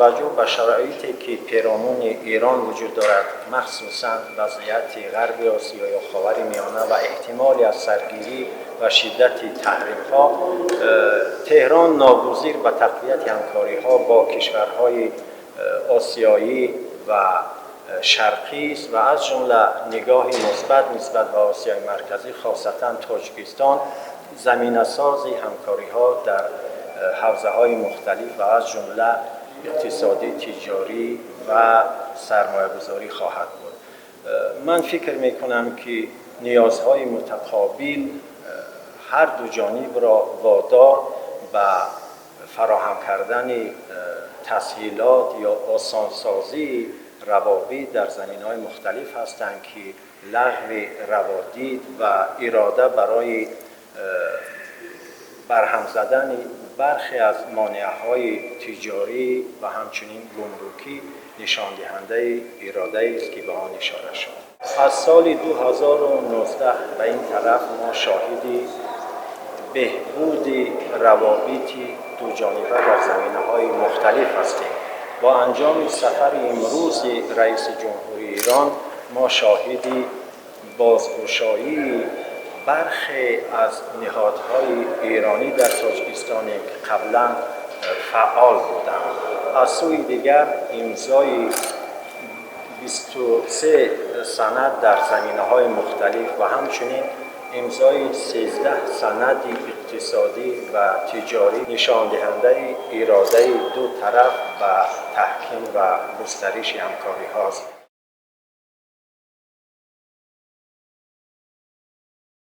توجه به شرایطی که پیرامون ایران وجود دارد، مخصوصا وضعیت غرب آسیا یا خاورمیانه و احتمال از سرگیری و شدت تحریم ها، تهران ناگزیر به تقویت همکاری ها با کشورهای آسیایی و شرقی است و از جمله نگاه مثبت نسبت به آسیای مرکزی، خاصتا تاجیکستان، زمینه ساز همکاری ها در حوزه های مختلف و از جمله اقتصادی، تجاری و سرمایه گذاری خواهد بود. من فکر می کنم که نیازهای متقابل هر دو جانب را وادار به فراهم کردن تسهیلات یا آسانسازی روابط در زمینه‌های مختلف هستند که لغو روادید و اراده برای برهم زدن برخی از مانع‌های تجاری و همچنین گمرکی نشان دهنده اراده است که به آن اشاره شد. از سال 2019 به این طرف ما شاهد بهبود روابط دو جانبه در زمینه‌های مختلف هستیم. با انجام سفر امروز رئیس جمهوری ایران ما شاهد بازگشایی برخی از نهادهای ایرانی در تاجیکستان که قبلا فعال بودند. از سوی دیگر امضای 23 سند در زمینه‌های مختلف و همچنین امضای 13 سند اقتصادی و تجاری نشان دهنده اراده دو طرف به تحکیم و گسترش همکاری هاست.